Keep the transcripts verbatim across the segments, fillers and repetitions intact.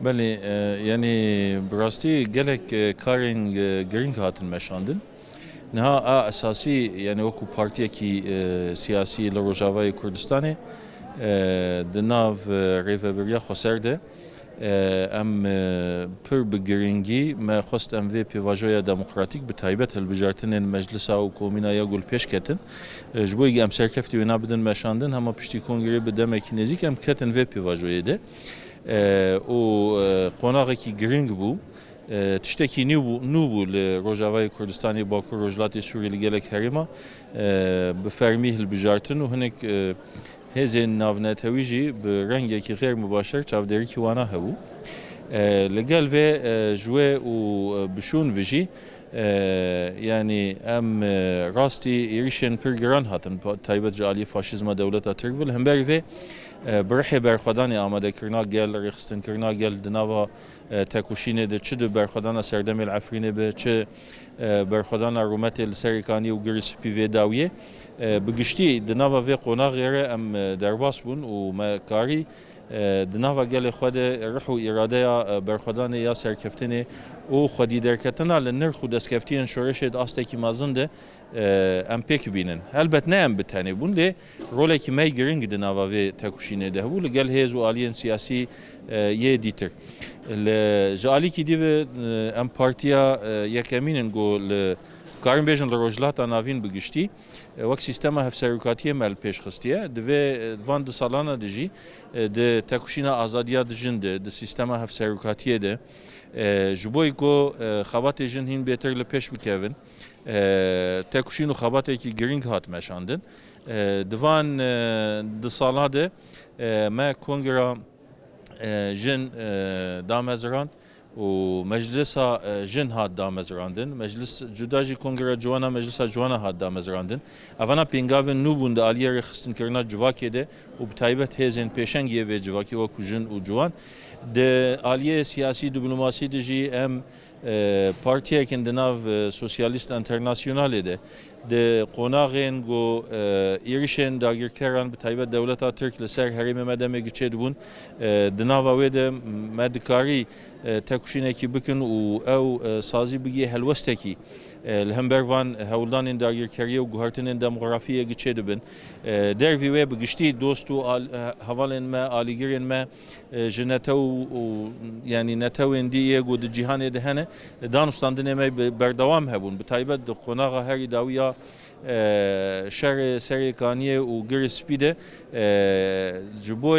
Belê, e, yanî bi rastî gelek, e, karên, e, girîng hatin meşandin. Niha a esasî, yanî wekû partiyekî, e, siyasî li Rojavayê Kurdistanê, e, di nav, e, rêvebiriya xweser de, e, em, e, pir bi girîngî me xwest em vê pêvajoya demokratîk bi taybet hilbijartinên meclisa û komîna ya ku li pêş ketin, e, ji bo ku em serkeftî wêna bidin meşandin, hema piştî kongrê bi demekî nêzîk em ketin vê pêvajoyê de. E, û, e, qonaxekî girîng bû. E, tiştekî nû bû, nû bû li Rojavayê Kurdistanê, Bakur Rojhilatê Sûriyê, li gelek herêma, e, bi fermî hilbijartin û hinek, e, hêzên navnetewî jî bi rengekî xêr mibaşer çavdêrikî wana hebû. E, li gel vê, e, ji wê û, e, bi şûn vê jî, e, yanî em, e, rastî êrişên pir giran hatin, pa-, taybet ji aliyê faşîzma dewleta Tirk ve. Li hemberî vê, e, bi rihê berxwedanê amadekirina gel, rêxistinkirina gel di nava, e, tekoşînê de, çi di berxwedana serdemê li Efrînê be, çi, e, berxwedana rûmetê li Serê Kaniyê û Girê Spî vê dawiyê, e, bi giştî di nava vê qonaxê re em, e, derbas bûn û me karî, e, di nava gelê xwe de rih û îradeya, e, berxwedanê ya serkeftinê û xwedî derketina li nirx û destkeftiyên şoreşê di astekî mezin de, e, em pêk bînin. Helbet ne em bi tenê bûn, lê rolekî me yê giring di nava vê tekoşînê de hebû, li gel hêz û aliyên siyasî, e, yê dîtir. Li, ji alîkî dî ve, e, em partiya, e, yekemîn in ku li, karin bêjin li Rojhilata Navîn bi giştî, e, wek sîstema hevserokatiyê me li pêş xistiye. Di vê, e, van du salana de jî, e, di tekoşîna azadiya dijin de, di sîstema hevserokatiyê de, e, ji bo ku, e, xebatê jin hîn bêtir li pêş bikevin, e, tekoşîn û xebatekî giring hat meşandin. E, di van, e, du sala de, e, me kongra, e, jin, e, damezrand û meclisa, e, jin hat damezrandin. Meclis cuda jî kongra ciwana, meclisa ciwana hat damezrandin. Evana pêngavên nû bûn di aliyê rêxistinkirina civakê de û bi taybet hêzên pêşengiyê vê civakê wekû jin û ciwan. Di aliyê siyasî, diplomasî de jî em, e, partiyek in di nav, e, Sosyalîst Enternasyonalê de, di qonaxên ku, e, êrişên dagirkeran, bi taybet dewleta Tirk, li ser herêmê me demê giçê dibûn, e, di nava wê de me dikarî, e, tekoşînekî bikin û ew, e, sazî bigihê helwestekî, e, li hember van hewldanên dagirkeriyê û guhertinên demografiyê giçê dibin. E, dervî wê bi giştî dost û al-, e, hevalên me, alîgirên me, e, ji netew û, û, yanî netewên dî yê ku di cîhanê de hene, e, danûstandinê me bi-, berdewam hebûn. Bi taybet di qonaxa herî dawî ya, e, şerê Serê Kaniyê û Girê Spî de, e, ji bo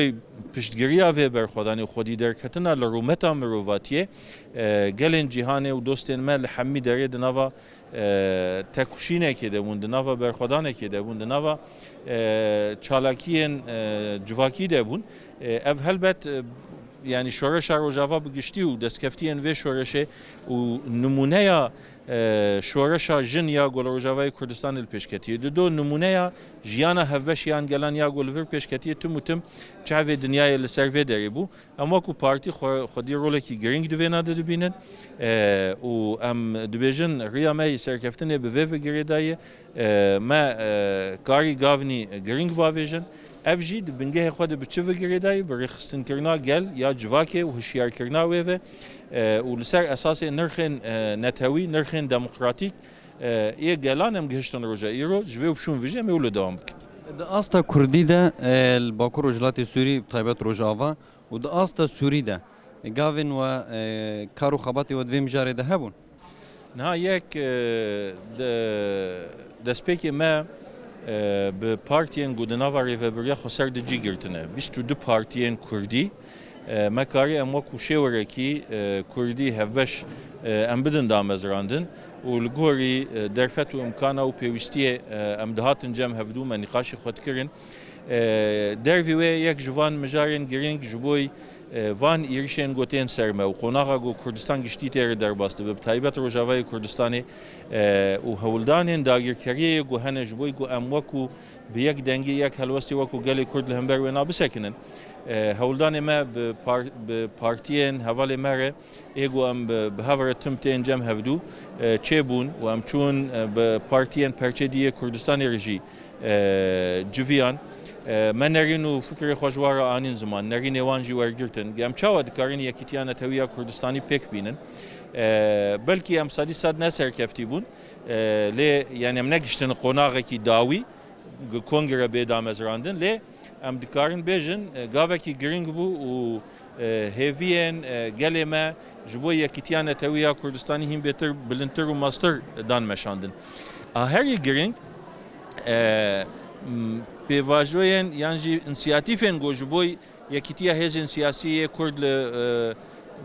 piştgiriya vê berxwedanê û xwedî derketina li rûmeta mirovatiyê, e, gelên cîhanê û dostên me li hemî derê di nava e, tekoşînekê de bûn, di nava berxwedanekê de bûn, di nava, e, çalakiyên, e, civakî de bûn. E, ev helbet, e, yanî şoreşa Rojava bi giştî û destkeftiyên vê şoreşê û nimûneya, e, şoreşa jin ya ku li Rojavayê Kurdistanê li pêş ketiye. Dido nimûneya jiyana hevbeş yan gelan ya ku li vir pêş ketiye, tim û tim çavê dinyayê li ser vê derê bû. Em wekû partî xwe, xwedî rolekî girîng di vêna de dibînin, e, û em dibêjin riya me yê serkeftinê bi vê ve girêdayî ye. E, me, e, karî gavnî girîng bavêjin. Ev jî di bingehê xwe de bi çi ve girêdayî? Bi rêxistinkirina gel ya civakê û hişyarkirina wê ve, e, û li ser esasê nirxên, e, netewî, nirxên demokratîk, e, yê gelan em gihiştin roja îro, ji vê û bi şûn vijî em ê wilo dewam bikin. Di asta Kurdî de, e, li Bakur Rojhilatê Sûrî, bi taybet Rojava, û di asta Sûrî de gavên we, e, kar û xebatê we di vê mijarê de hebûn? Niha yek, e, de-, destpêkê me, e, bi partiyên ku di nava Rêvebiriya Xweser de cî girtine. Bîst û du partiyên Kurdî, e, me karî em wekû şêwerekî, e, Kurdî hevbeş, e, em bidin damezrandin û li gorî, e, derfet û imkana û pêwîstiyê, e, em dihatin cem hevdû me nîqaşê xwe dikirin. E, dervî wê yek ji van mijarên girîng ji bo, e, van êrişên ku tên ser me û qonaxa ku Kurdistan giştî tê re derbas dibe, bi taybet Rojavayê Kurdistanê, e, û hewldanên dagirkeriyê ku hene ji bo ku em wekû bi yek dengî, yek helwestê wekû gelê Kurd li hember wêna bisekinin. E, hewldanê me bi par-, bi partiyên hevalê me re ê ku em bi, bi hev re tim tên cem hevdû, e, çêbûn û em çûn, e, bi partiyên perçê dî yê Kurdistanê re jî, e, civiyan. E, me nerîn û fikrê xwe ji wan re anîn ziman, nerînê wan jî wergirtin. Em çawa dikarin yekîtiya netewî ya Kurdistanî pêk bînin? E, belkî em sedî sed ne serkeftî bûn, e, lê, yani, em negiştin qonaxekî dawî, kongre bê damezrandin, lê em dikarin bêjin, e, gavekî giring bû û, e, hêviyên, e, gelê me ji bo yekîtiya netewî ya Kurdistanî hîn bêtir, bilindtir û mastir dan meşandin. A herî giring, e, m, pêvajoyên yan jî însiyatîfên ku ji bo yekîtiya hêzên siyasî yê Kurd li, e,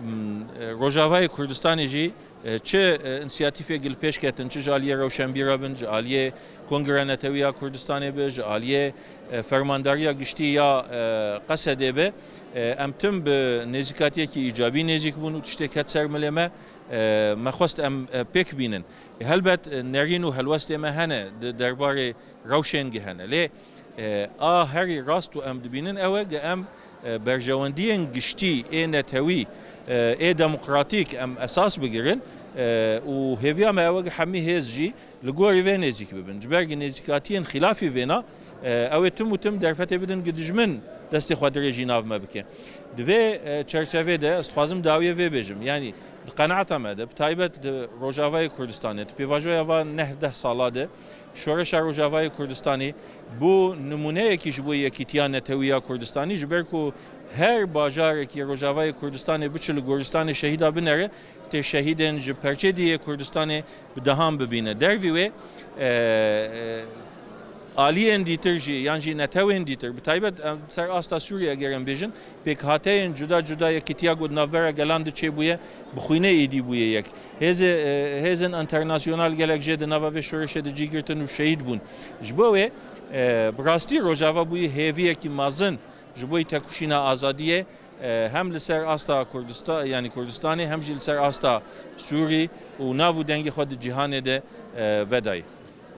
m, e, Rojavayê Kurdistanê jî, e, çi, e, însiyatîfek li pêş ketin, çi ji aliyê rewşenbîra bin, ji aliyê Kongreya Netewî ya Kurdistanê be, ji aliyê, e, Fermandariya Giştî ya, e, Qesedê be, e, em tim bi nêzîkatiyekî îcabî nêzîk bûn û tiştê ket ser milê me, e, me xwest em, e, pêk bînin. E, helbet, e, nerîn û helwestê me hene di derbarê rewşên gi hene. Lê, e, a herî rast û em dibînin ew e, gi em, e, berjewendiyên giştî ê netewî, e, ê demokratîk em esas bigirin, e, û hêviya me ew e, gi hemî hêz jî li gorî vê nêzîk bibin. Ji ber gi nêzîkatiyên xîlafî vêna, e, ew ê tim û tim derfetê bidin gi dijmin destê xwe dirêjî nav me bike. Di vê, e, çerçevê de ez dixwazim dawiyê vê bêjim. Yanî di qenaeta me de, bi taybet di Rojavayê Kurdistanê, di pêvajoya van neh deh sala de, Şoreşa Rojavayê Kurdistanê bû nimûneyekî ji bo yekîtiya netewî ya Kurdistanî, ji ber ku her bajarekî Rojavayê Kurdistanê biçe li goristanê şehîda binere, tê şehîdên ji perçê dî yê Kurdistanê bi dehan bibîne. Dervî wê, e, e, aliyên dîtir jî, yan jî netewên dîtir, bi taybet, em ser asta Sûriyê eger em bêjin, pêkhateyên cuda cuda yekîtiya ku di navbera gelan de çêbûye, bi xwînê êdî bûye yek. Hêzê, e, hêzên enternasyonal gelek jê di nava vê şoreşê de cî girtin û şehîd bûn. Ji bo wê, e, bi rastî Rojava bûye hêviyekî mezin ji bo têkoşîna azadiyê, e, hem li ser asta Kurdista-, yanî Kurdistanê, hem jî li ser asta Sûrî û nav û dengê xwe di cîhanê de, e, vedayî.